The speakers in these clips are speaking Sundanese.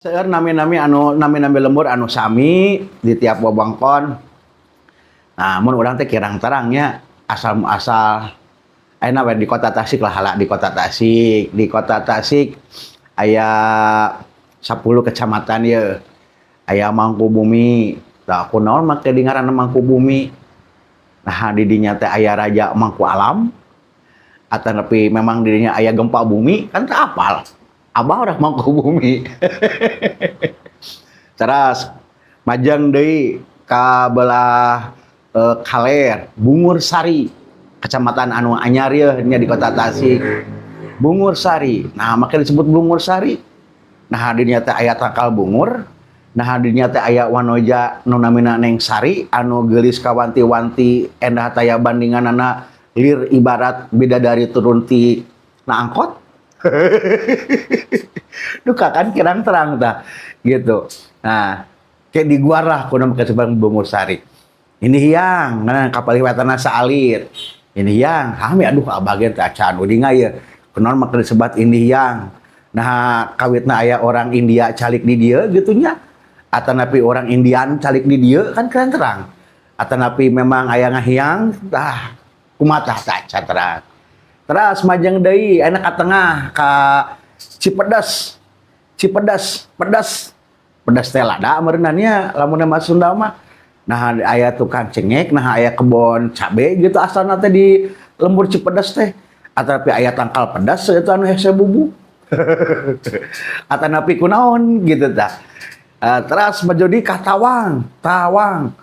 Seueur nami-nami anu nami-nami lembur anu sami di tiap wewengkon. Nah, mun urang teh kirang terangnya asal muasal ayeuna we di Kota Tasik lah, hala di Kota Tasik. Di Kota Tasik aya 10 kecamatan ye. Aya Mangkubumi. Tah, kunaon make di ngaranna Mangkubumi? Nah, di dinya teh aya Raja Mangku Alam. Atanapi memang di dinya aya gempa bumi, kan teu apal. Abah urang Mangkubumi. Teras majeng deui ka belah kaler, Bungur Sari, kecamatan anu anyar ye nya di Kota Tasik. Bungur Sari. Nah, make disebut Bungur Sari. Nah, di dinya teh aya tangkal bungur. Nah, di dinya teh aya wanoja nu namina Neng Sari anu geulis kawanti-wanti, endah taya bandinganana, lir ibarat bidadari turun ti na angkot. Duka kan kirang terang tah gitu. Nah, kayak di guar lah kudu make sebab Bungur Sari. Indihiang, nah kapalih wetana saalit. Indihiang, kami aduh abah ge teh acan udinga ye. Kunaon make disebat Indihiang? Nah, kawitna aya orang India calik di dieu gitu nya. Atanapi orang Indian calik di dieu, kan keren terang. Atanapi memang aya ngahiang tah, kumaha tah acan terang. Terus majeng deui ayeuna ka tengah, ka Cipedes. Cipedes, pedas. Pedas teh lada meureunna nya lamun mah Sunda mah. Nah, aya tukang cengek, nah aya kebon cabe gitu asalna teh di lembur Cipedes teh. Atanapi aya tangkal pedas itu anu hese bubu. Atanapi kunaon gitu tah. Terus maju di ka Tawang, Tawang.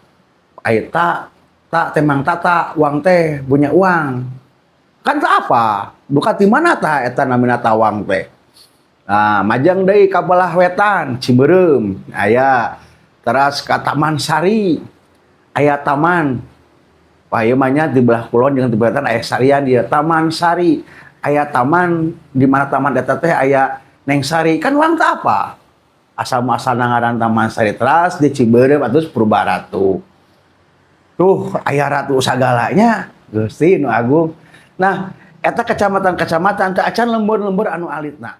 Aya ta, ta teh mang tata, uang teh punya uang. Kan tak apa? Duka di mana tah eta namina Tawang teh? Nah, majeng deui ka belah wetan, Cibeureum, aya. Teras ka Taman Sari. Aya taman. Wah, ieu mah nya di belah kulon jeung di belah wetan aya sarian dia, Taman Sari. Aya taman di mana taman eta teh aya Neng Sari. Kan urang teu apa? Asal muasal ngaran Taman Sari, teras di Cibeureum atus Purbaratu. Tuh, aya ratu sagalanya, Gusti nu Agung. Nah, eta kecamatan-kecamatan teh acan lembur-lembur anu alitna.